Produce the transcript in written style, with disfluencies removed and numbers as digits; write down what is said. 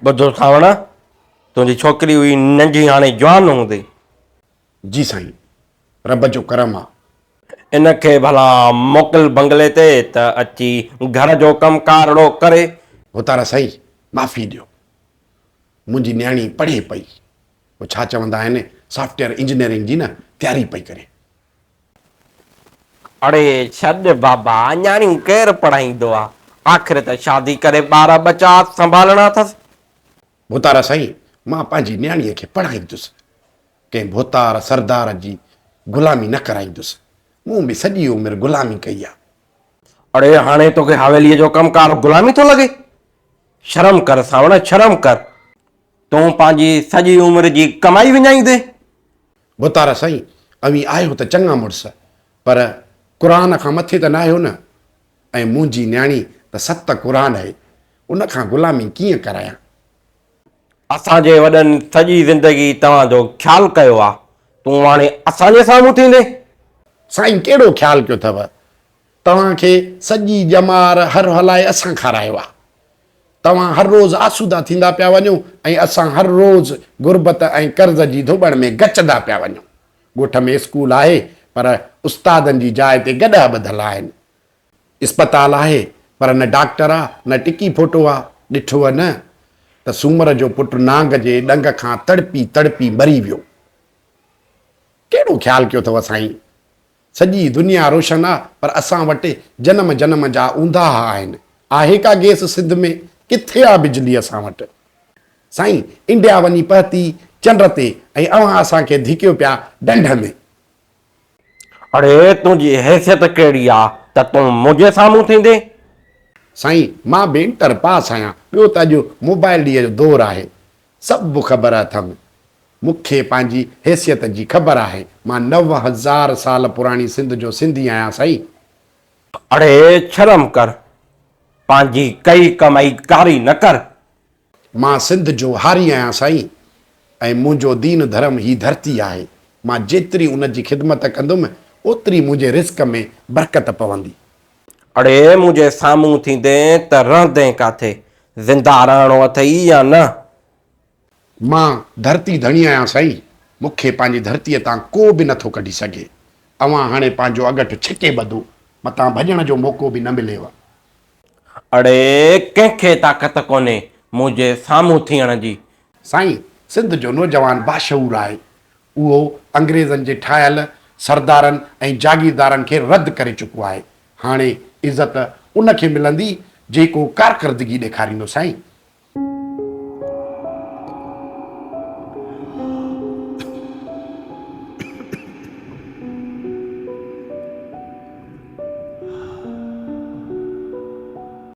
ٻڌو سانوڻ، تنهنجي ڇوڪري هئي ننڍي هاڻي جوان هوندي. جي سائين، رب جو ڪرم آ. ان کي ڀلا موڪل بنگلي تي ته اچي گهر جو ڪم ڪارڙو ڪري. ڀوتارا سائين، معافي ڏيو. منهنجي نياڻي پڙهي پئي. هو ڇا چوندا آهن، سافٽويئر انجنيئرنگ جي نه تياري پئي ڪري. اڙي ڇڏ بابا، نياڻيون ڪير پڙهائيندو آ. آخر ته شادي ڪري ٻار ٻچا سنڀالڻا اٿس. ڀوتارا سائين، مان پنهنجي نياڻيء کي پڙهائيندس. ڪنهن ڀوتار سردار جي غلامي نه ڪرائيندس. مون به سڄي عمر غلامي ڪئي آ. اڙي هاڻي توکي حويليء جو ڪم ڪار غلامي ٿو لڳي؟ شرم ڪر سانوڻ، شرم ڪر. تون پنهنجي سڄي عمر جي ڪمائي وڃائيندين. ڀوتار سائين، اوهين آهيو ته چڱا مڙس، پر قرآن کان مٿي ته ناهيو نه؟ ۽ منهنجي نياڻي ته ست قرآن اهي، ان کان غلامي ڪيئن ڪرايان؟ اسان جي وڏن سڄي زندگي توهان جو خيال ڪيو آ، تون هاڻي اسان جي سامهون ٿيندين؟ سائين ڪهڙو خيال ڪيو اٿو؟ توهان کي سڄي ڄمار هر هلائي اسان کارايو آ. توهان هر روز آسودا ٿيندا پيا وڃو ۽ اسان هر روز غربت ۽ قرض جي ڌوٻڻ ۾ گچندا پيا وڃون. ڳوٺ ۾ اسڪول آهي پر استادن جي جاء تي گڏهه ٻڌل آهن. اسپتال آهي پر نه ڊاڪٽر آ نه ٽڪي ڦوٽو آ. ڏٺوء نه ته سومر جو پٽ نانگ جي ڏنگ کان تڙپي تڙپي مري ويو. ڪهڙو خيال ڪيو اٿو سائين؟ سڄي دنيا روشن آ پر اسان وٽ جنم جنم جا اونداهه آهن. آهي ڪا گيس سنڌ ۾؟ ڪٿي آ بجلي اسان وٽ؟ سائين انڊيا وڃي پهتي چنڊ تي ۽ اوهان اسان کي ڌڪيو پيا ڍنڍ ۾. اڙي تنهنجي حيثيت ڪهڙي آ ته تون منهنجي سامهون ٿيندين؟ سائين مان به انٽر پاس آهيان ٻيو ته اڄ موبائل ڏينهن جو دور آهي سڀ خبر اٿم. مون کي پنهنجي حيثيت جي خبر آهي. مان 9000 سال پراڻي سنڌ جو سنڌي آهيان سائين. اڙي شرم ڪر. پنهنجي ڪئي ڪمائي ڪاري نه ڪر. مان سنڌ جو هاري آهيان سائين ۽ منهنجو دين ڌرم هي ڌرتي آهي. مان جيتري ان جي خدمت ڪندم اوتري منهنجي رزق ۾ برڪت پوندي. اڙي منهنجي سامهون ٿيندين ته رهندين ڪاٿي؟ زنده رهڻو اٿئي يا نه؟ مان ڌرتي ڌڻي آهيان سائين، مون کي پنهنجي ڌرتيء تان ڪو به نٿو ڪڍي سگهي. اوهان هاڻي پنهنجو اڳٺ ڇڪي ٻڌو، متان ڀڄڻ جو موقعو به نه مليو. اڙي ڪنهن کي طاقت ڪونهي منهنجي سامهون ٿيڻ جي. سائين، سنڌ جو نوجوان باشعور آهي. اهو انگريزن جي ٺاهيل سردارن ۽ جاگيردارن کي رد ڪري چڪو آهي. هاڻي عزت ان کي ملندي، جيڪو ڪارڪردگي ڏيکاريندو سائين.